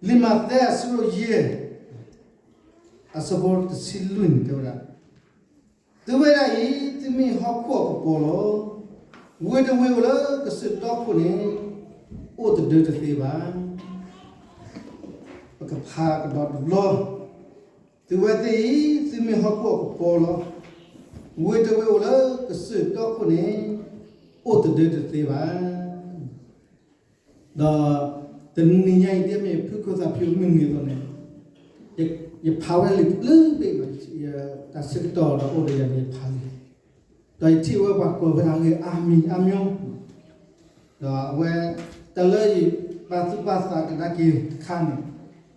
လံာ်မးသဲအဆၢဒိၣ်ယဲၢ် အဆၢဖိတဆံလွံၢ်န့ၣ်တဲဝဲဒၣ်, သုဝဲဒၣ်အံၤ သုမ့ၢ်ဟီၣ်ခိၣ်အကပီၤလီၤ. ဝ့ၢ်တဝ့ၢ်အိၣ်လၢကစၢၢ်တီခိၣ်န့ၣ် အိၣ်တဒၢတသ့ဘၣ်. ပကဖးကဒီးတဘျီ, သုဝဲသ့ၣ်အံၤ သုမ့ၢ်ဟီၣ်ခိၣ်အကပီၤလီၤ. ဝ့ၢ်တဝ့ၢ်အိၣ်လၢကစၢၢ်တီခိၣ်န့ၣ် အိၣ်တဒၢတသ့ဘၣ်. ဒီးတနံၤညါအံၤ ဒ်အမ့ၢ်ဖုခိၣ်သးဖၠူမုၢ်နံၤအသိးန့ၣ်, ယဖးဝဲလံာ်တဘျုးဘ့ၣ်ဘၣ်, တၢ်ဆၢကတီၢ်ဒီးအိၣ်ဒီးယၤန့ၣ်ယဖးလံာ်, ဒီးယထံၣ်ဝဲပှၤကွဲးဝဲဒၣ်ဂ့ၢ်အါမံၤအါမျိၤ, ဒီးအဝဲ တၢ်လၢယပာ်သူၣ်ပာ်သးကဒါက့ၤတခါန့ၣ်,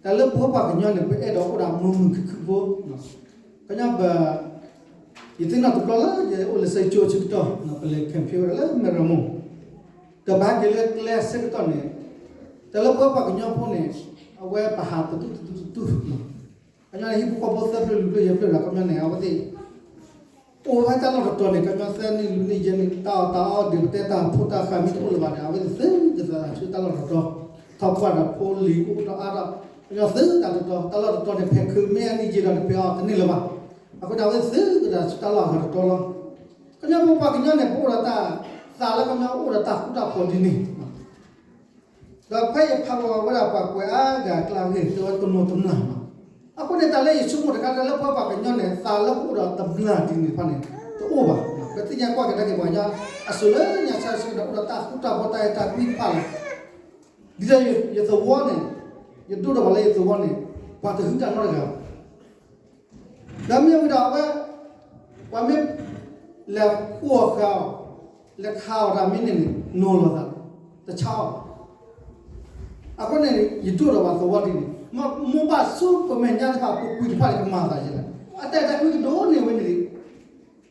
တၢ်လၢပဝဲပှၤကညီန့ၣ် ပအဲၣ်ဒိးအိၣ်ဒီးမုာ်မုာ်ခုၣ်ခုၣ်ဖိ, ကညီပ ယသ့ၣ်နီၣ်တဘျီလၢယအိၣ်လၢစဲကၠိဆၢကတီၢ် ပလဲၤ camping ဝဲဒၣ်လၢမဲၢ်ရမိၢ်, ဒီးဘၣ်ဟဲက့ၤလၢကျဲအဆၢကတီၢ်န့ၣ်, တၢ်လၢပဝဲပှၤကညီဖိန့ၣ်, အဝဲပဟးတတူၢ်တတူၢ်တတူၢ်, ကညီန့ၣ်ဟံၣ်ဖိဃီဖိသၢဖျၢၣ်လွံၢ်ဖျၢၣ်ယဲၢ်ဖျၢၣ်ဒီး ကညီန့ၣ် အဝဲသ့ၣ် အိၣ်ဝဲတၢ်လီၢ်တတီၤန့ၣ် ကညီသၢနံၣ်လွံၢ်နံၣ်ယဲၢ်နံၣ် တၢ်အီၣ်တၢ်အီ ဒုးပတဲတၢ်ဖိတၢ်ဃာ်မ့ၢ်တအိၣ်လၢၤဘၣ်န့ၣ် အဝဲသ့ၣ်သုတသးဆူတၢ်လီၢ်တတီၤ, ထီၣ်ပှၢ်ဒီးဖိလံၤအိၣ်ဒီးအါဒီး, ကညီသုတၢ်တတီၤ တၢ်လီၢ်တတီၤန့ၣ် ဖဲးခုးမ့ၢ်အနံၣ်ယဲၢ်ဒီးတဖဲးအီၤတန့ၢ်လၢၤဘၣ်. အဃိန့ၣ် အဝဲသ့ၣ်သုတသးဆူတၢ်လီၢ်အဂၤတတီၤလီၤ. ကညီဖိပှၤကညီန့ၣ် ပအိၣ်ဒီးတၢ်သးလၢကညီအိၣ်ဒီးတၢ်ဃူတၢ်ဖိးဒ်န့ၣ် ဒီးဖဲယဖးဝဲဒၣ်ပှၤကွဲးအါဂၤအကျါဂ့ၢ် တဲဝဲတနီၤတမျၢ်မး, အဃိန့ၣ် တၢ်လၢယဆိကမိၣ်တခါ တၢ်လၢပှၤကညီန့ၣ် သးလၢပအိၣ်ဒီးတမျၢ်ဒ်န့ၣ်တဖၣ်န့ၣ် တအိၣ်ဘၣ်. ပသ့ၣ်ညါကွၢ်ကဒါက့ၤပှၤကညီ အစိၤလၢညါဆါဆၢဒီး အိၣ်ဒီးတၢ်ဃူတၢ်ဖိးတၢ်အဲၣ်တၢ်ကွံတဖၣ်လီၤ. ဒ်သိးယသဝီန့ၣ်, ယဒိၣ်ထီၣ်ဘၣ်လၢယသဝီန့ၣ် ပှၤတဟုတၢ်နီတဂၤဘၣ်. ဒီးမ့ၢ်ဝံၤဒီးအဝဲ, ပှၤမ့ၢ်လဲၤဃီၤဃာ်အီၤ, လဲၤခးအီၤတၢ်မ့ၢ်န့ၣ်န့ၣ် နီၤလီၤသး, တဆါအီၤဘၣ်. အဃိန့ၣ် ယဒိၣ်ထီၣ်ဘၣ်သဝီဒ်န့ၣ်, မိၢ်ပၢ်ဆူပမဲာ်ညါတဖၣ် ပပှၤတဖၣ်န့ၣ် ကမၤသးယဲလီၤ. အတၢ်အဲၣ်တၢ်ကွံကဒိၣ်န့ၢ်ဝဲန့ၣ်လံ.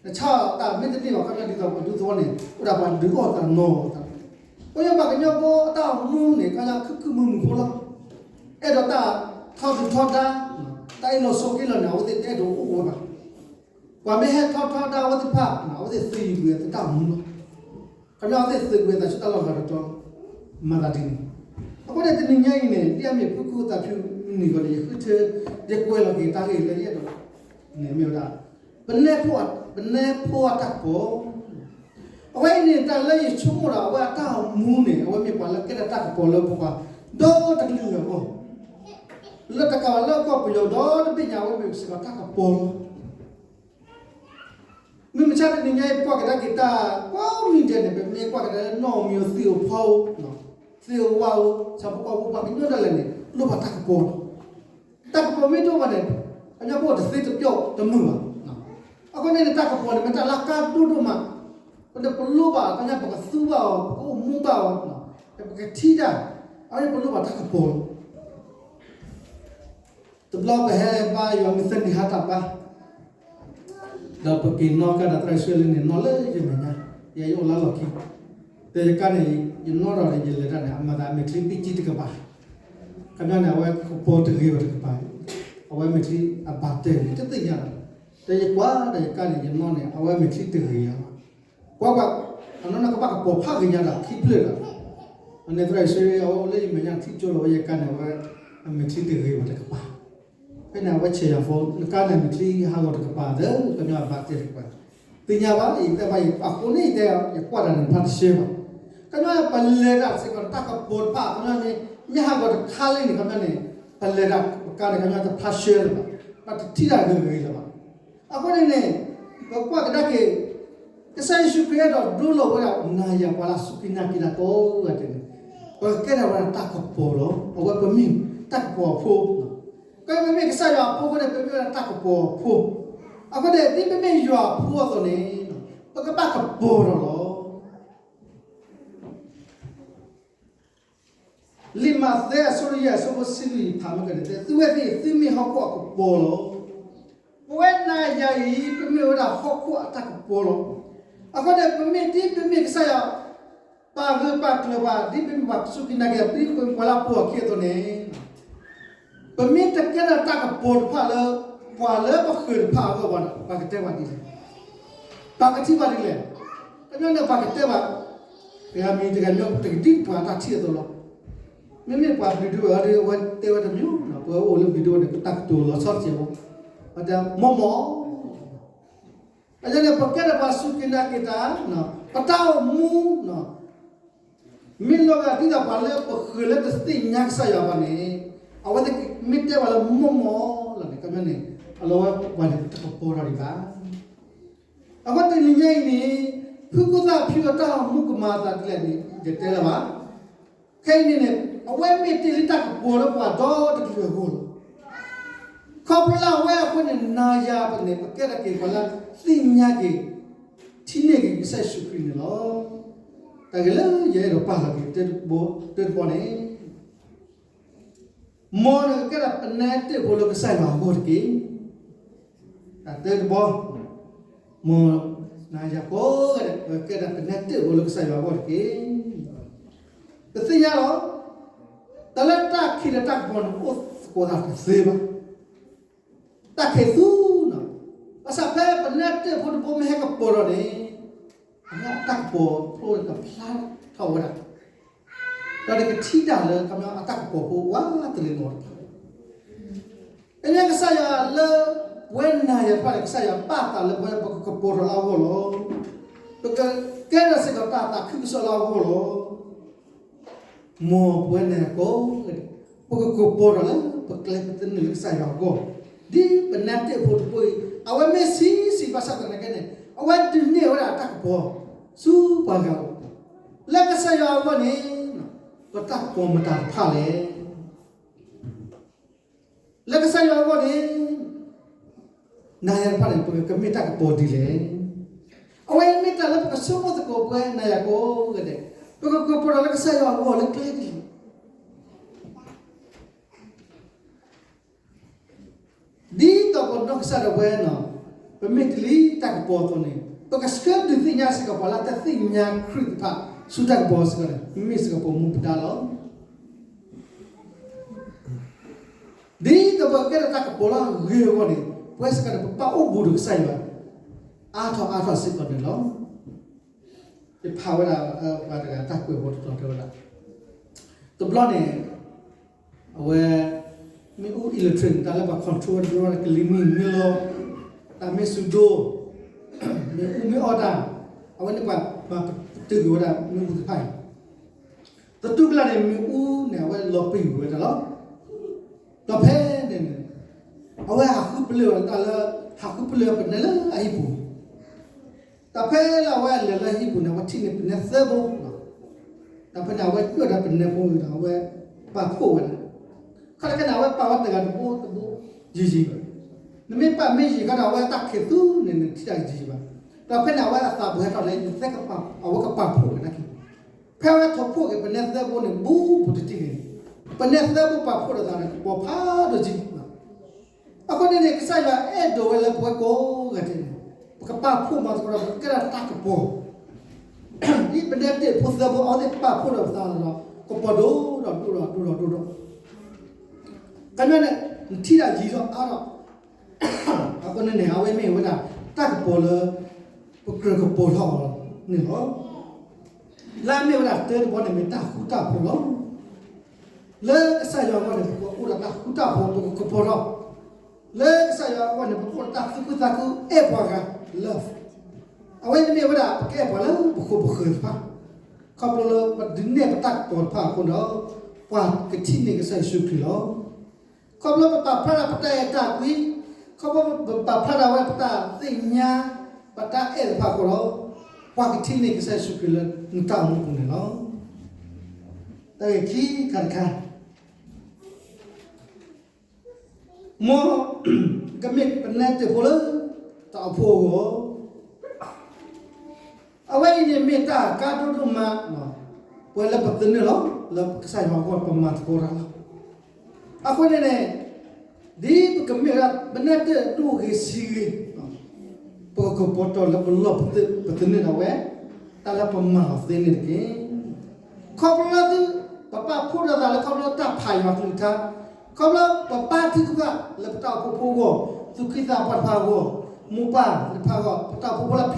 တဆါအီၤတၢ်မ့ၢ်တန့ၢ်ဘၣ် ခီပညီဒ်သိးပဒူသဝီန့ၣ် အိၣ်ဒၣ်ပှၤဒုးအီၣ်သးနီၤသး, ပဝဲပှၤကညီဖိအတၢ်အိၣ်မူန့ၣ် ခီပညီခုၣ်ခုၣ်မုာ်မုာ်ဖိလီၤ. အဲၣ်ဒိးတၢ်ထီဒုၣ်ထီဒါ, တၢ်အ့ၣ်လိာ်ဆိးက့လိာ်န့ၣ် အဝဲသ့ၣ်တအဲၣ်ဒိးအိၣ်ဝဲဘၣ်. ပှၤမ့ၢ်ဟဲထီထီဒါအဝဲသ့ၣ်တဖၣ် အဝဲသ့ၣ်သုးယုာ်ကွံာ်အသးတၢ်အိၣ်မူလီၤ. ခီပညီအဝဲသ့ၣ်သုးကွံာ်အသးဆူတၢ်လီၢ်ဂၤတတီၤ, မၤသးဒ်န့ၣ်. အဃိန့ၣ်တနံၤညါအံၤန့ၣ် ဒ်အမ့ၢ်ဖုခိၣ်သးဖၠူမုၢ်နံၤအသိးန့ၣ် ယဃုထၢ, ယကွဲးလီၤက့ၤတၢ်ဂ့ၢ်လၢယအဲၣ်ဒိးန့ၣ်မ့ၢ်ဝဲဒၣ် ပနဲဖိအတၢ်ကပီၤ. အဝဲအံၤန့ၣ် တၢ်လၢယဆိကမိၣ်ဒီး အဝဲအတၢ်အိၣ်မူန့ၣ် အဝဲမ့ၢ်ပှၤလၢကဲထီၣ်တၢ်ကပီၤလၢပပှၤ ဒီတကလုာ်အဂီၢ်, လၢတကးဘၣ်လၢကီၢ်ပယီၤဒီတဘ့ၣ်ညါ အဝဲမ့ၢ်စ့ၢ်ကီးတၢ်ကပီၤလီၤ. မုၢ်မဆါတနံၤညါအံၤ ပကွၢ်ကဒါက့ၤတၢ်ကိးမံၤဒဲးန့ၣ် ပမ့ၢ်ကွၢ်ကဒါလၢနီၢ်ဧိၤမံၤဧိၤ သ့ၣ်ဧိၤဖီဧိၤ, သ့ၣ်ဧိၤဝၣ်ဧိၤ ဆၣ်ဖိကီၢ်ဖိပှၤကညီဒၣ်လဲာ်န့ၣ် လိၣ်ဘၣ်တၢ်ကပီၤလီၤ. တၢ်ကပီၤမ့ၢ်တအိၣ်ဘၣ်န့ၣ် ကညီဖိတသ့တပျီၢ်တမုာ်ဘၣ်. အဃိန့ၣ်န့ၣ် တၢ်ကပီၤန့ၣ် မ့ၢ်တၢ်လၢအကါဒိၣ်ဒိၣ်မး, ပန့ၣ်ပလိၣ်ဘၣ် ကညီပကသူဘၣ်အီၤ ပကအိၣ်မူဘၣ်အီၤ, ပကထံၣ်တၢ်, အဝဲန့ၣ်ပလိၣ်ဘၣ်တၢ်ကပီၤလီၤ. တဘျီပဟဲဘါယွၤမုၢ်သၢနံၤဟါတၢ်ပၢ်, ဒီးပက့ၤနီၣ်ကါဒီးသရၣ်ဆှၢလံန့ၣ် နီၣ်လၢယမဲာ်ညါ, ယဲယအိၣ်လၢလီၢ်ခံ, ဒီးယကါန့ၣ် ယနီၣ်ထီၣ်ဒီးယလဲၤတၢ်န့ၣ် အမၤသးမဲာ်ချံပံကံတကပၤ, ခီပညီန့ၣ် အဝဲကပီၤတဂ့ၤဘၣ်တကပၤ, အဝဲမဲာ်ချံအဘၣ်တဲာ်န့ၣ် တသ့ၣ်ညါလီၤ. ဒီးယကွၢ်ဒီးယကါန့ၣ် ယနီၣ်န့ၣ် အဝဲမဲာ်ချံတဂ့ၤယၤလီၤ. ကွၢ်ကွၢ်, အနီၢ်နီၢ်ကဘၣ်ကပီၤဖးဂ့ၤညါဒီးခံဖျၢၣ်ဒီး, အန့ၣ်သရၣ်ဆှၢအဝဲအိၣ်လၢယမဲာ်ညါထံကၠိလီၤဝဲယကါန့ၣ် အဝဲအမဲာ်ချံတဂ့ၤဘၣ်တကပၤ ဖဲန့ၣ် အဝဲဆဲးယၤဖိ နကါန့ၣ်မဲာ်ချံဟးဂီၤတကပၤဒီး ကညီအဘၣ်တဲာ်တကပၤ, သ့ၣ်ညါဘၣ် ယတဲဘၣ်ယၤ အဃိန့ၣ်ယတဲ ယကွၢ်တၢ်န့ၣ်တဖၣ်တဆှၢဘၣ်. ကညီပလဲၤတၢ်စ့ၢ်ကီးန့ၣ် တၢ်ကပီၤတဖၣ် ခီပညီန့ၣ် မ့ၢ်ဟးဂီၤတခါလံန့ၣ် ခီပညီန့ၣ် ပလဲၤတၢ်ပကါန့ၣ် ခီပညီတဖျါဆှၢလၢၤဘၣ်, ပတထံၣ်တၢ်ဂ့ၤဂ့ၤလၢၤဘၣ်. အဃိန့ၣ်န့ၣ် ပကွၢ်ကဒါက့ၤ ကစၢ်ယ့ၣ်ၡူးခရံာ်အဲၣ်ဒိးဒိလီၤဝဲဒၣ် နၤယၤပှၤလၢအစူၢ်က့ၤနာ်က့ၤတၢ်ကိးဂၤဒဲးန့ၣ် ပကကဲထီၣ်ဝဲဒၣ်တၢ်ကပီၤလီၤ. အဝဲပမ့ၢ်တၢ်ကပီၤအဖိ, ကဲပမ့ၢ်ကစၢ်ယွၤအဖိအဃိန့ၣ် ပမ့ၢ်ဝဲဒၣ်တၢ်ကပီၤအဖိ, အဃိန့ၣ် ဒ်ပမ့ၢ်ယွၤအဖိအသိးန့ၣ် ပကဘၣ်ကပီၤထီၣ်လီၤ. လံာ်မးသဲအဆၢဒိၣ်ယဲၢ် အဆၢဖိတဆံလွံၢ် ယဖးမ့ၢ်ကန့ၣ်တဲ သုဝဲသ့ၣ် သုမ့ၢ်ဟီၣ်ခိၣ်အကပီၤလီၤ. ပဝဲနၤယၤအံၤ ပမ့ၢ်ဝဲဒၣ်ဟီၣ်ခိၣ်အတၢ်ကပီၤလီၤ. အဃိန့ၣ် ပမ့ၢ်ဒ်ပမ့ၢ်ကစၢ်ယွၤ ပာ်ဂၢၢ်ပာ်ကျၢၤပှၤ ဒ်ပမ့ၢ်ပှၤစူၢ်က့ၤနာ်က့ၤ ဒ်ပမ့ၢ်ပှၤလၢအပိာ်အခံအသိးန့ၣ် ပမ့ၢ်တကဲထီၣ်တၢ်ကပီၤတဖၣ်လၢ ပှၤလၢပဃၢၤတဖၣ်အဂီၢ်ဘၣ်ဒီး ပှၤကတဲပှၤဒ်လဲၣ်, ပှၤကထံၣ်ပှၤဒ်လဲၣ်. ကညီန့ၣ် ပှၤကတဲဘၣ် တဂၤမံၤတဂၤမံၤ တကဒံပှၤတၢ်ထံၣ်အသိးလီၤ. မ့မ့ၢ်ပှၤဘျုးဒိဝဲအီၤဒီး အဝဲတဲဝဲတမံၤ, ပဝဲအိၣ်လၢဘျုးဒိဝဲန့ၣ် ပတၢ်ကတိၤလီၤဆီတစဲးဖိ, အတၢ်မိၢ်မိၢ်, အန့ၣ် ပကဲထီၣ်ပှၤစူၢ်က့ၤနာ်က့ၤတၢ်, ပတၢ်အိၣ်မူ မ့ၢ်လီၤဂာ်ဒ်သိးပှၤလၢပဃၢၤလၢတသ့ၣ်ညါကစၢ်ယွၤဘၣ်န့ၣ်, အဝဲသ့ၣ်မ့ၢ်တဲပှၤလၢမိၢ်မိၢ်လီၤန့ၣ်, ခီပညီန့ၣ် အလီၤဝဲပှၤန့ၣ်တကပီၤထီၣ်ဒံးဘၣ်. အဃိတနံၤညါအံၤန့ၣ်, ဖုကိသၣ်ဖၠူအတၢ်အိၣ်မူကမၤအသးဒ်လဲၣ်န့ၣ် ယတဲလၢၤဘၣ်. ခဲအံၤန့ၣ်န့ၣ် အဝဲမ့ၢ်တ့ၢ်လံတၢ်ကပီၤလၢပှၤဒီတကလုာ်အဂီၢ်လီၤ. ခီဖျိလၢအဝဲအဃိန့ၣ် နၤယၤပန့ၣ် ပကဲထီၣ်က့ၤပှၤလၢသ့ၣ်ညါက့ၤ, ထံၣ်န့ၢ်က့ၤကစၢ်ယ့ၣ်ၡူးခရံာ်န့ၣ်လီၤ. တၢ်ဂ့ၢ်လၢယအဲၣ်ဒိးပာ်လီၤက့ၤတၢတဘီန့ၣ်, မ်နကကဲထီၣ်ပနဲတ့ၢ်ဖိလၢကစၢ်ယွၤအဂီၢ်တက့ၢ်. တၢ်တၢတဘီ, မ်နၤယၤကိးဂၤဒဲး ပကကဲထီၣ်ပနဲတ့ၢ်ဖိလၢကစၢ်ယွၤအဂီၢ်တက့ၢ်. ပသ့ၣ်ညါလီၤ, တၢ်လၢတၢ်ခံးဒီးတၢ်ကပီၤန့ၣ် အိၣ်သကိးသးတသ့ဘၣ်. တၢ်ခံးသူနီၤ, ဘၣ်ဆၣ်ဖဲပနဲတ့ၢ်ဖိတဘိမ့ၢ်ဟဲကပီၤထီၣ်န့ၣ်, အတၢ်ကပီၤဖိန့ၣ်ကဖျါထီၣ်ဝဲဒၣ်, ဒီးနကထံၣ်တၢ်လၢခီပညီအတၢ်ကပီၤဖိဝးတရံးနီၤတဖၣ်. ဖဲန့ၣ်ကစၢ်ယွၤလၢပဝဲနၤယၤတဖၣ်န့ၣ် ကစၢ်ယွၤပာ်သးလၢပဝဲပကကပီၤထီၣ်လၢအဂီၢ်လီၤ. ပကကဲထီၣ်စ့ၢ်ကီးတၢ်သးခုကစီၣ်လၢအဂီၢ်လီၤ. မ်ပဝဲနၤယၤကိးဂၤဒဲး ပကကပီၤထီၣ်လၢပကျဲပသနၢၣ်လၢကစၢ်ယွၤအဂီၢ်, ဒ်ပနဲတ့ၢ်ဖိတဘိအံၤ အဝဲမ့ၢ်ဆံးဆံးဘၣ်ဆၣ်သနာ်က့န့ၣ် အဝဲဒုးနဲၣ်ဝဲဒၣ်အတၢ်ကပီၤဆူပှၤဂၤအအိၣ်, လၢကစၢ်ယွၤအဂီၢ်န့ၣ် ပတၢ်ကပီၤမတၤတဖၣ်လဲၣ်. လၢကစၢ်ယွၤအဂီၢ်န့ၣ် နၤယၤတဖၣ်န့ၣ် ပကမ့ၢ်တၢ်ကပီၤဒ်လဲၣ်. အဝဲမ့ၢ်တၢ်လၢပကဆိကမိၣ်သကိးပဝဲနၤယၤကိးဂၤဒဲး, ပကကပီၤထီၣ်လၢကစၢ်ယွၤအဂီၢ်လၢကျဲဒ်လဲၣ်. ဒ်သိးပနီၢ်ကစၢ်ဒၣ်ဝဲနီၤ, ပမ့ၢ်တ့ၢ်လံတၢ်ကပီၤအသိးန့ၣ် ပကဆှၢဒုးသ့ၣ်ညါစ့ၢ်ကီးပှၤလၢတသ့ၣ်ညါခရံာ်တဖၣ်ဆူတၢ်ကပီၤစ့ၢ်ကီးန့ၣ် မ့ၢ်စ့ၢ်ကီးပမူပဒါလီၤ. ဒ်သိးပကဲထီၣ်တၢ်ကပီၤလၢအဂ့ၤအဂီၢ်န့ၣ် ပဝဲစ့ၢ်ကီးန့ၣ် ပဘၣ်အိၣ်ဘူးဒီးကစၢ်ယွၤ အါထီၣ်အါထီၣ်စ့ၢ်ကီးန့ၣ်လီၤ. ယဖးဝဲဒၣ် ပှၤတဂၤတၢ်ကွဲးဖိတတီၤတဲဝဲဒၣ်, တဘျီန့ၣ် အဝဲ မ့ၣ်အူ electric တၢ်လၢပှၤ control ဝဲတဘျီန့ၣ် ကလံၤမံၤမ့ၢ်လီၤ, တၢ်မ့ၢ်စူၤဒိ, မ့ၣ်အူမ့ၢ်အီၣ်တၢ်, အဝဲန့ၣ်ပှၤမၤပတုာ်ကွံာ်ဝဲဒၣ်မ့ၣ်အူတဖၣ်အံၤ, သတူၢ်ကလာ်န့ၣ် မ့ၣ်အူန့ၣ် အဝဲလီၤပံာ်ကွံာ်ဝဲဒၣ်လီၤ. ဒီးဖဲန့ၣ်န့ၣ် အဝဲဟးဃုပလၢၢ်ဝဲတၢ်လၢ ဟးဃုပလၢၢ်ပနဲလၢအဟံၣ်ပူၤ, တၢ်ဖဲလၢအဝဲလဲၤလၢဟံၣ်ပူၤန့ၣ် အဝဲထံၣ်န့ၢ်ပနဲသၢဘိ, တၢ်ဖဲန့ၣ် အဝဲဒွဲၣ်ဒီးပနဲဖိဒီး အဝဲပာ်ဖှိၣ်ဝဲဒၣ်, ခီတခါန့ၣ် အဝဲပာ်ဝဲတဂၤတဘိတဘိ ယံာ်ယံာ်ဘၣ်, နမ့ၢ်ပာ်မ့ၢ်ယံာ်ခါဒီး အဝဲတၢ်ခံးသူန့ၣ် နထံၣ်တၢ်ယံာ်ယံာ်ဘၣ်, ဒီးဖဲန့ၣ် အဝဲအသးပှဲၤထီၣ်လၢ အဝဲကပာ်ဖှိၣ်ဝဲဒၣ်က့ၤ, ဖဲအဝဲထိးဖှိၣ်က့ၤပနဲသၢဘိန့ၣ် ဘူးဘူးတံၢ်တံၢ်န့ၣ်, ပနဲသၢဘိပာ်ဖှိၣ်ဒီးသးန့ၣ် ကပီၤဖးဒိၣ်က့ၤ အဃိန့ၣ်န့ၣ် ကစၢ်ယွၤအဲၣ်ဒိးဝဲလၢပဝဲကိးဂၤဒဲးန့ၣ် ပကပာ်ဖှိၣ်မၤသကိးဒီး ပကကဲထီၣ်တၢ်ကပီၤ, ဒ်ပနဲတ့ၢ်ဖိသၢဘိ အဝဲသ့ၣ်ပာ်ဖှိၣ်ဒီးပသးဒီး ကပီၤဒိၣ်ဒီးဒိၣ်ဒီးဒိၣ်ဒီးဒိၣ်ဒီး, ကညီန့ၣ် နထံၣ်တၢ်ယံာ်ထီၣ်အါထီၣ်, အဃိန့ၣ်န့ၣ် အဝဲမ့ၢ်ဝဲဒၣ် တၢ်ကပီၤလၢ ပကြၢးကပီၤထီၣ်အီၤန့ၣ်လီၤ. လၢအမ့ၢ်ဝဲဒၣ်တၢတဘီန့ၣ် မ့ၢ်တၢ်ဃူတၢ်ဖိးလီၤ. လၢကစၢ်ယွၤအဂီၢ်န့ၣ် ပကအိၣ်ဒီးတၢ်ဃူတၢ်ဖိး ပကကပီၤထီၣ်, လၢကစၢ်ယွၤအဂီၢ်န့ၣ် ပကအိၣ်ဒီးတၢ်သူၣ်ခုသးခု အဲၣ်ပှၤဂၤ love, အဝဲန့ၣ်မ့ၢ်ဝဲဒၣ် ပကအဲၣ်ပှၤလၢပခိၣ်ပဃၢၤတဖၣ်, ခီဖျိလၢပဒုးနဲၣ်ပတၢ်ကပီၤတဖၣ်အဃိဒီး ပှၤကထံၣ်န့ၢ်ကစၢ်ယ့ၣ်ၡူးခရံာ်လီၤ. ခီဖျိပပာ်ဖျါဒၣ်ပတၢ်အဲၣ်တၢ်ကွံ, ခီဖျိပပာ်ဖျါဒၣ်ဝဲပတၢ်သ့ၣ်ညါ ပတၢ်အဲၣ်တဖၣ်အဃိဒီး ပှၤကထံၣ်န့ၢ်ကစၢ်ယ့ၣ်ၡူးခရံာ်လၢနတၢ်အိၣ်မူပူၤန့ၣ်လီၤ. တၢ်ဂ့ၢ်ခံခါတခါ မ်ကမ့ၢ်ပနဲတ့ၢ်ဖိလၢ တၢ်အိၣ်ဖှိၣ်အဂီၢ်, အဝဲအံၤန့ၣ်မ့ၢ်တၢ်ကါဒိၣ်ဒိၣ်မး, ပှၤလၢပသနၢၣ်လီၤ, လၢကစၢ်ယွၤအဂီၢ်ပမၤသကိးတၢ်လီၤ. အဃိန့ၣ်န့ၣ် ဒ်ပကမ့ၢ်ဝဲဒၣ် ပနဲတ့ၢ်ဒိၣ်ဂ့ၤဆံးဂ့ၤ ပကကပီၤထီၣ်လၢပလီၢ်ပသနၢၣ်ဒၣ်ဝဲ တၢ်လၢပမၤအီၤသ့န့ၣ်တက့ၢ်. ခီဖျိလၢသု ပပာ်ဖှိၣ်ထီၣ်သးလၢခီဖျိတၢ်ဖးယွၤကလုၢ်ကထါ, ခီဖျိပဘါထုကဖၣ်လၢပတၢ်အိၣ်ဖှိၣ်ဖိအဂီၢ်, သူၣ်ကံၢ်သးပှၢ်တဖၣ်အဂီၢ်, မိၢ်ပၢ်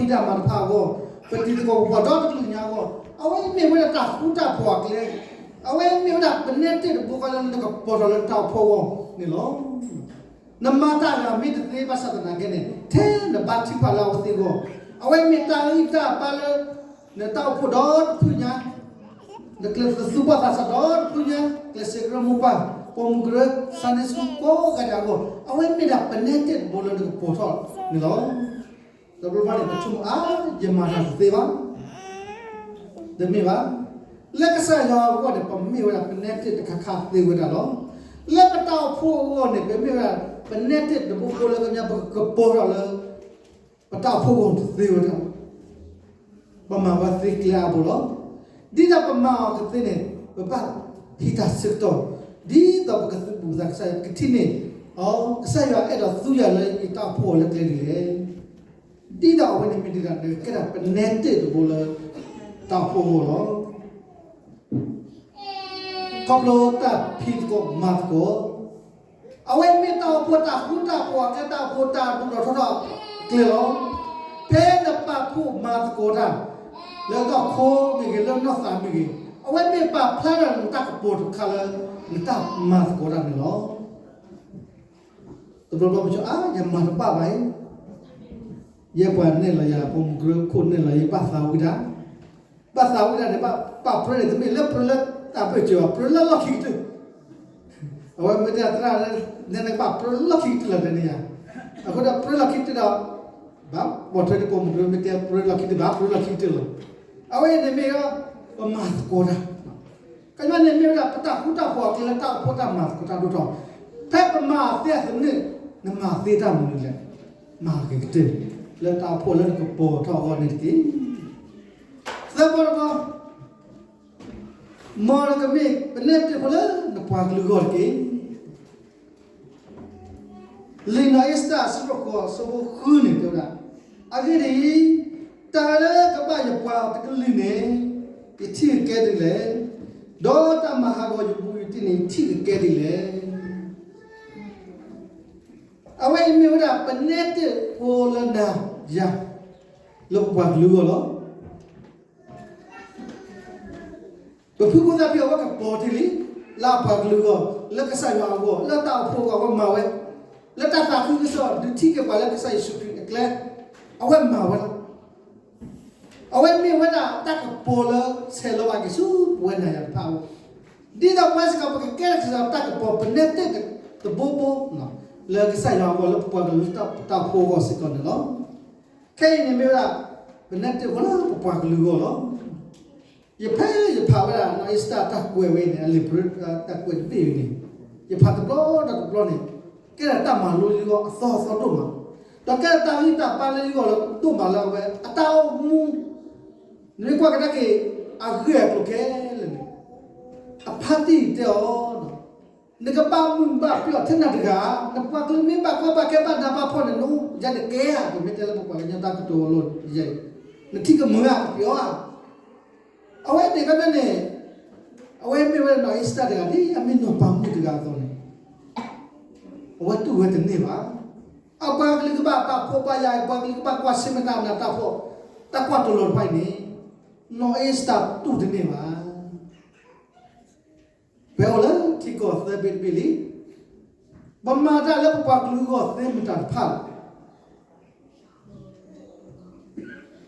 တဖၣ်အဂီၢ်, ပတၢ်အိၣ်ဖှိၣ်ဖိလၢဖံးတၢ်မၤတဖၣ်အဂီၢ်, ပတံၤသကိးပပှၤဒီတကလုာ်ညါအဂီၢ်, အဝဲမ့ၢ်ဝဲဒၣ်တၢ်ဃူတၢ်ဖိးအကျဲ အဝဲမ့ၢ်ဝဲဒၣ်ပနဲတ့ၢ်တဘိဃီလၢနကပီၤထီၣ်လၢတၢ်အိၣ်ဖှိၣ်အဂီၢ်န့ၣ်လီၤ. နမၤတၢ်ဂ့ၤမ့ၢ်တသ့ဘၣ်ဆၣ်သနာ်က့န့ၣ် ထဲနဘါထုကဖၣ်လၢအဝဲသ့ၣ်အဂီၢ်, အဝဲမ့ၢ်တၢ်ဂံၢ်တၢ်ဘါလၢ နတၢ်အိၣ်ဖှိၣ်ဒီတဖုညါ, နကျဲးစၢးသူၣ်ဘီၣ်သးစၢ်ဒီတဖုညါ, ကျဲးစၢးကရၢမိၢ်ပှၢ်, ပိာ်မုၣ်ကရၢ, Sunday school ကိးဂၤဒဲးအဂီၢ်, အဝဲမ့ၢ်ဒၣ်ပနဲတ့ၢ်တဘိလၢနကပီၤထီၣ်န့ၣ်လီၤ. တဘျီဘျီန့ၣ် ပဆိကမိၣ်အါ ယမၤတၢ်တသ့ဘၣ်, တမ့ၢ်ဘၣ်. လၢကစၢ်ယွၤအဂီၢ်န့ၣ် ပမ့ၢ်ဝဲဒၣ်ပနဲတ့ၢ်တခါခါသ့ဝဲဒၣ်လီၤ. လၢပတၢ်အိၣ်ဖှိၣ်အဂီၢ်န့ၣ် ပမ့ၢ်ဝဲဒၣ် ပနဲတ့ၢ်တဘိဘိလၢကညီပကကပီၤထီၣ်လၢ ပတၢ်အိၣ်ဖှိၣ်အဂီၢ်တသ့ဝဲဒၣ်လီၤ. ပမၤဝဲသ့ကျဲအါဘိလီၤ. ဒ်သိးပမၤအီၤကသ့န့ၣ် ပဘၣ်ဟံးတၢ်ဆၢကတီၢ်, ဒ်သိးပကသုးဘူးသးကစၢ်ယွၤ ပကထံၣ်န့ၢ် အ ကစၢ်ယွၤအဲၣ်ဒိးသူယၤလၢယတၢ်အိၣ်ဖှိၣ်အီၤလၢကျဲဒ်လဲၣ်. ဒ်သိးအဝဲန့ၣ်မ့ၢ်ဒ်လဲၣ် ကဲဒၣ်ပနဲတ့ၢ်တဘိလၢ တၢ်အိၣ်ဖှိၣ်အဂီၢ်လီၤ. ခီဖျိတၢ်ဖံးသကိးမၤသကိး, အဝဲမ့ၢ်တၢ်အိၣ်ဖှိၣ်တၢ်ဃူတၢ်ဖိးအကျဲ တၢ်အိၣ်ဖှိၣ်တၢ်ဒိၣ်ထီၣ်ထီထီၣ်အကျဲလီၤ. ဖဲနပာ်ဖှိၣ်မၤသကိးတၢ် လၢနီၢ်ခိမ့ၢ်ဂ့ၤ လၢနီၢ်သးမ့ၢ်ဂ့ၤ, အဝဲမ့ၢ်ပာ်ဖျါထီၣ်နတၢ်ကပီၤတခါလၢ နတၢ်မၤသကိးတၢ်န့ၣ်လီၤ. တဘျီဘျီပဆိကမိၣ် အါ ယမၤတဘၣ်ဘၣ်အံၤ, ယဲပှၤနဲၣ်လီၤယၤ ပိာ်မုၣ်ကရၢခိၣ်နဲၣ်လီၤယၤ ဘၣ်သးဝံၣ်တၢ်, ဘၣ်သးဝံၣ်တၢ်န့ၣ် ဘၣ်ပၢန့ၣ် တမ့ၢ်လၢပၢလၢတၢ်ဘၢၣ်စၢၤဘၣ် ပၢလၢလီၢ်ခံကတၢၢ်. အဝဲမ့ၢ်တဲသရၣ် နဲနကဘၣ်ပၢလၢလီၢ်ခံကတၢၢ်လီၤ တဲန့ၣ်ယၤ, အဃိဒီးပၢလၢလီၢ်ခံကတၢၢ်ဒီး ဘၣ်ပိာ်ထွဲဒ်ပိာ်မုၣ်ကရၢ မ့ၢ်တဲပၢလၢလီၢ်ခံကတၢၢ်ဘၣ် ပၢလၢလီၢ်ခံကတၢၢ်လီၤ. အဝဲအံၤန့ၣ်မ့ၢ်ဒီး ပမၤသကိးတၢ် ကညီန့ၣ်မ့ၢ်ဝဲဒၣ် ပတၢ်ဃူတၢ်ဖိးအကျဲလၢတၢ်အိၣ်ဖှိၣ်တၢ်မၤသကိးတၢ်ဒိၣ်ထီၣ်, ဖဲပမၤသ့အသနၢၣ် နမၤသ့တၢ်မနုၤလဲၣ်, မၤက့ၤကတၢၢ် လၢတၢ်အိၣ်ဖှိၣ်လၢနကပီၤထီၣ်အဂီၢ်န့ၣ်တက့ၢ်. သၢဘီတဘီ, မ်နကမ့ၢ်ပနဲတ့ၢ်ဖိလၢနပှၤကလုာ်အဂီၢ်တက့ၢ်. လံာ်နီၢ်အ့စတၢၢ်အဆၢဒိၣ်ဃိး အဆၢဖိဃုန့ၣ်တဲဝဲဒၣ်, အဂ့ၢ်ဒ်အံၤ, တၢ်လၢကဘၣ်ယပှၤတကလုာ်န့ၣ် ယထံၣ်ကကဲဒ်လဲၣ်, ဒီးတၢ်မၤဟးဂီၤယဘူးယတံၢ်န့ၣ် ယထံၣ်ကကဲဒ်လဲၣ်. အဝဲအံၤမ့ၢ်ဝဲဒၣ်ပနဲတ့ၢ်ဖိလၢနၤယၤ လၢပပှၤကလုာ်အဂီၢ်လီၤ. ပဖုဖိသၣ်ဖံအဝဲကပီၤတ့ၢ်လံ, လၢအပှၤကလုာ်အဂီၢ်, လၢကစၢ်ယွၤအဂီၢ်, လၢတၢ်အိၣ်ဖှိၣ်အဂီၢ် အဝဲမၤဝဲ, လၢတၢ်သးခုကစီၣ် ဒုးထံၣ်က့ၤပှၤလၢကစၢ်ယ့ၣ်ၡူးခရံာ်အကျဲ, အဝဲမၤဝဲလီၤ. အဝဲမ့ၢ်ဝဲဒၣ်တၢ်ကပီၤလၢဆဲးလီၤဘၣ်က့ၤဆူပဝဲနၤယၤတဖၣ်အဂီၢ်, ဒ်သိးပဝဲစ့ၢ်ကီး ပကကဲထီၣ်ကစၢ်ယွၤတၢ်ကပီၤ ပနဲတ့ၢ်တဘိဘိ လၢကစၢ်ယွၤအဂီၢ် လၢပပှၤကလုာ်တၢ်အိၣ်ဖှိၣ်အဂီၢ်စ့ၢ်ကီးန့ၣ်လီၤ. ခဲအံၤန့ၣ်မ့ၢ်ဝဲဒၣ် ပနဲတ့ၢ်ဖိလၢပပှၤကလုာ်အဂီၢ်လီၤ. ယဖဲယဖးဝဲဒၣ် နီၢ်အ့စတၢၢ်တၢ်ကွဲးဝဲအံၤန့ၣ် အလံာ်ပြၢတၢ်ကွဲးတဘ့ၣ်အံၤန့ၣ်, ယဖးတဘျီဒီးတဘျီန့ၣ်, ကဲဒၣ်တၢ်မၤလိလၢယဂီၢ်အသီအသီဒိၣ်မး, ဒီးကဲဒၣ်တၢ်ဂံၢ်တၢ်ဘါလၢယဂီၢ်လၢဒိၣ်မးလၢအဝဲ အတၢ်အိၣ်မူ နမ့ၢ်ကွၢ်ကဒါက့ၤ အဂ့ၢ်အကျိၤခဲလၢာ်န့ၣ်, အဖါတံၢ်တဲအီၤ, နကဘၣ်မုာ်ဘၣ်ပျီၢ်ထဲနၤတဂၤ, နပှၤကလုာ်မ့ၢ်ဘၣ်ကီဘၣ်ခဲဘၣ်နးဘၣ်ဖှီၣ်န့ၣ် နအိၣ်ယၤတကဲဧါ, ပမ့ၢ်တဲလၢပပှၤကညီတၢ်ကတိၤအလိၤယဲ, နထံၣ်ကမုာ်ဧါ ကပျီဧါ. အဝဲန့ၣ်ကန့ၣ်, အဝဲမ့ၢ်ဝဲနီၢ်အ့စတၢၢ်တဂၤန့ၣ် အမ့ၢ်နီၢ်ပၤမုၣ်တဂၤအသိးန့ၣ်, အဝဲတူၢ်ဝဲတန့ၢ်ဘၣ်. အပှၤကလုာ်ကဘၣ်ပာ်ဖှိၣ်ဘၣ်ယာ်, ပှၤကလုာ်ကဘၣ်ကွၢ်ဆၢၣ်မဲာ်တၢ်နးတၢ်ဖှီၣ်, တၢ်ကွၢ်တလီၤတဖၣ်အံၤန့ၣ်, နီၢ်အ့စတၢၢ်တူၢ်တန့ၢ်ဘၣ်. ပအိၣ်လၢထံကီၢ်သၢဘ့ၣ်တဘ့ၣ်လံ. ပမၤတၢ်လၢပပှၤကလုာ်အဂီၢ်သ့မတၤတဖၣ်,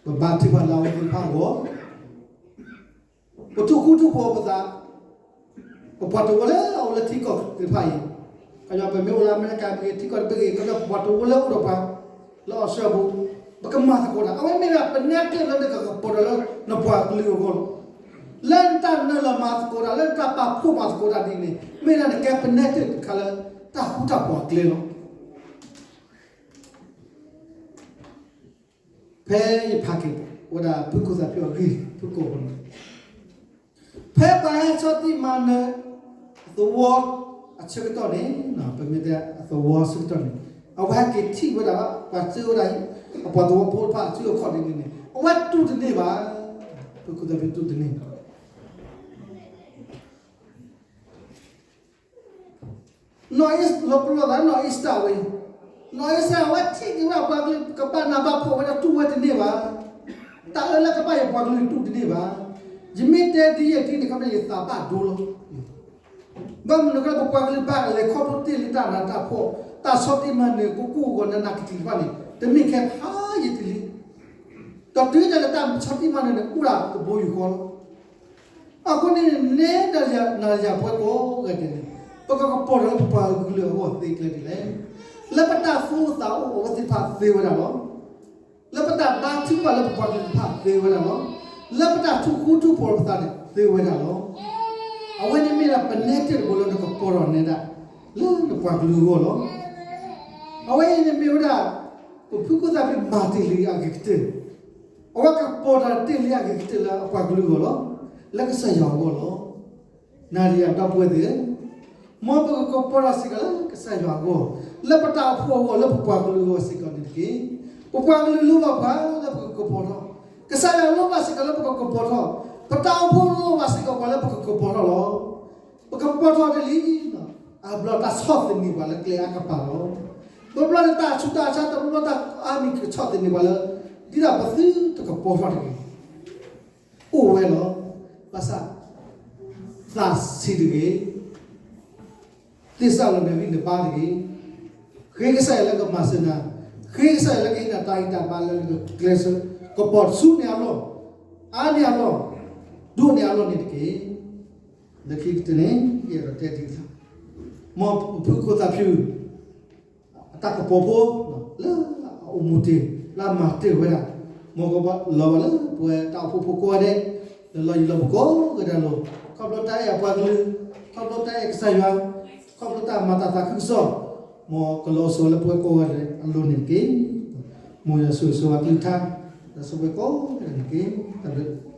ပဘါထုကဖၣ်လၢအဝဲသ့ၣ်တဖၣ်အဂီၢ်, ပထူၣ်ဃူထူၣ်ဖိးပသး, ပပှၤတဝၢလၢအအိၣ်လၢထံကီၢ်သ့ၣ်တဖၣ်အံၤ, ကညီပမ့ၢ်အိၣ်လၢအမဲရကၤမ့ၢ်ဂ့ၤ, ထံကီၢ်တဘ့ၣ်ဂ့ၤ, ကညီပပှၤတဝၢလၢအိၣ်ဒီးပှၤ လၢအီစထြ့လယါပူၤ, ပကမၤသကိးတၢ်, အဝဲမ့ၢ်ဒၣ်ပနဲတ့ၢ်လၢနကကပီၤထီၣ်လၢနပှၤကလုာ်အဂီၢ်လီၤ. လၢနတၢ်နုာ်လီၤမၤသကိးတၢ်, လၢနတၢ်ပာ်ဖှိၣ်မၤသကိးတၢ်ဒ်အံၤန့ၣ်, မ့ၢ်ဒၣ်နကဲပနဲတ့ၢ်တခါလၢတၢ်ဃူတၢ်ဖိးအကျဲလီၤ. ဖဲယဖးက့ၤဝဲဒၣ်ဖုကိၣ်သးဖျိအဂ့ၢ်ဖုကိၣ်အဃိန့ၣ်, ဖဲပှၤဟဲဆီၣ်တံၢ်မၤနၢၤအသဝီအဆၢကတီၢ်န့ၣ်, ပမ့ၢ်တဲအသဝီအဆၢကတီၢ်န့ၣ်, အဝဲဟဲက့ၤထံၣ်ဝဲဒၣ် ပှၤစၢဝဲဒၣ် အပှၤသဝီဖိတဖၣ်အစုအခီၣ်ဒ်န့ၣ်န့ၣ်, အဝဲတူၢ်တန့ၢ်ဘၣ်. ဖုကိၣ်သးဖျိတူၢ်တန့ၢ် နီၢ်အ့, လီၤပလိာ်သးနီၢ်အ့စတၢၢ်ဝဲ, နီၢ်အ့စတၢၢ်ဝဲထံၣ်က့ၤဝဲဒၣ်ပှၤကလုာ်ကဘၣ်နးဘၣ်ဖှီၣ်ဝဲဒၣ်တူၢ်ဝဲတန့ၢ်ဘၣ်. တၢ်အၢလၢကဘၣ်ယပှၤကလုာ်တူၢ်တန့ၢ်ဘၣ်. ယမ့ၢ်တဲဒ်ယဲၢ်ထံန့ၣ် ခီဖျိလၢယသးဘၣ်ဒိလီၤ. ဘၣ်မနုၤအဃိလၢပပှၤကလုာ်ဘၣ်လဲၤခီဖျိတ့ၢ်လံတၢ်နးတၢ်ဖှီၣ်, တၢ်ဆီၣ်တံၢ်မၤနၢၤ ကိၢ်ကိၢ်ဂီၤဂီၤ နးနးကတံာ်တဖၣ်န့ၣ် တမ့ၢ်ခဲခါယံာ်တလံ, ဒီးတုၤဒၣ်လဲာ်တၢ်ဆီၣ်တံၢ်မၤနၢၤန့ၣ် အိၣ်ဒၣ်တဘိယူၢ်ဃီလီၤ. အဃိန့ၣ် နဲဒၣ်ယၤ နၤယၤပှၤကိးဂၤဒဲးန့ၣ် ပကကပီၤထီၣ်လၢပပှၤကလုာ်အဂီၢ်သ့ကျဲဒ်လဲၣ်. လၢပတၢ်သူၣ်အိၣ်သးအိၣ်အဝဲသ့ၣ်တဖၣ်သ့ဝဲဒၣ်လီၤ. လၢပတၢ်ဘါထုကဖၣ်လၢပပှၤကလုာ်တဖၣ်သ့ဝဲဒၣ်လီၤ. လၢပတၢ်ထူၣ်ဃူထူၣ်ဖိးပသးန့ၣ်သ့ဝဲဒၣ်လီၤ. အဝဲန့ၣ်မ့ၢ်ဒၣ်ပနဲတ့ၢ်တဘိလၢနကပီၤထီၣ်နဲဒၣ် လၢနပှၤကလုာ်အဂီၢ်လီၤ. အဝဲအံၤန့ၣ်မ့ၢ်ဝဲဒၣ် ပဖုခိၣ်သၣ်ဖၠူၣ်မၤတ့ၢ်လံအဂ့ၤကတၢၢ်, အဝဲကပီၤတၢ်တ့ၢ်လံအဂ့ၤကတၢၢ်လၢအပှၤကလုာ်အဂီၢ်လီၤ. လၢကစၢ်ယွၤအဂီၢ်လီၤ. နၤဒီးယၤဒီပုၢ်ဝဲၢ်သ့ၣ်ဧၢ, မ်ပကကပီၤထီၣ်စ့ၢ်ကီးလၢကစၢ်ယွၤအဂီၢ်, လၢပတၢ်အိၣ်ဖှိၣ်အဂီၢ်, လၢပပှၤကလုာ်အဂီၢ်စ့ၢ်ကီးန့ၣ်တက့ၢ်. ပပှၤကလုာ်လိၣ်ဘၣ်ပှၤလၢပကကပီၤထီၣ်, ကစၢ်ယွၤလိၣ်ဘၣ်စ့ၢ်ကီးလၢပကကပီၤထီၣ်, ပတၢ်အိၣ်ဖှိၣ်လိၣ်ဘၣ်စ့ၢ်ကီးပှၤလၢပကကပီၤထီၣ်လီၤ. ပကပီၤထီၣ်တ့ၢ်လံ, အဘျီတၢ်ဆီၣ်သနံးပှၤလၢကျဲအါကပၤလီၤ. တဘျီန့ၣ်တၢ်ဆူးတၢ်ဆါ, တဘျီတၢ်အါမံၤကဆီၣ်သနံးပှၤလၢ ဒ်သိးပသုတကပီၤထီၣ်တဂ့ၤ အိၣ်ဝဲလီၤ. ဘၣ်ဆၣ် သးဆံးတဂ့ၤ, သ့စးလီၤနဂံၢ်နဘါတဂ့ၤ. ဃ့ကစၢ်ယွၤလၢကမၤစၢၤနၤ, ဃ့ကစၢ်ယွၤလၢကဟ့ၣ်နၤတၢ်ဂံၢ်တၢ်ဘါလၢနကကျဲးစၢး ကပီၤဆူန့ၢ်အလီၢ်, အါန့ၢ်အလီၢ်, ဒိၣ်န့ၢ်အလီၢ်န့ၣ်တက့ၢ်. လၢခံကတၢၢ်န့ၣ် ယအဲၣ်ဒိးတဲဒ်အံၤ, မ်ပဖုခိၣ်သၣ်ဖၠူၣ် အတၢ်ကပီၤဖိ လၢအအိၣ်မူတ့ၢ် လၢအမၤတ့ၢ်ဝဲဒၣ်, မ်ကဘၣ်လီၤဘၣ်လၢပဝဲတၢ်အိၣ်ဖှိၣ်ဖိကိးဂၤဒဲး, လၢလီၤယံၤလီၤပကိးဂၤဒဲးအလိၤ, ခီဖျိတၢ်အဲၣ်အပှၤကလုာ်, ခီဖျိတၢ်အဲၣ်ကစၢ်ယွၤ, ခီဖျိတၢ်မၤတၢ်သးခုကစီၣ်, မ်ကလီၤစိၤလၢပဝဲကိးဂၤဒဲးအလိၤန့ၣ်တက့ၢ်. မ်ယွၤဆိၣ်ဂ့ၤဆိၣ်ဝါအကလုၢ်ကထါ ဒီးဆိၣ်ဂ့ၤပှၤကိးဂၤဒဲးန့ၣ်တက့ၢ်. တၢ်ဘျုး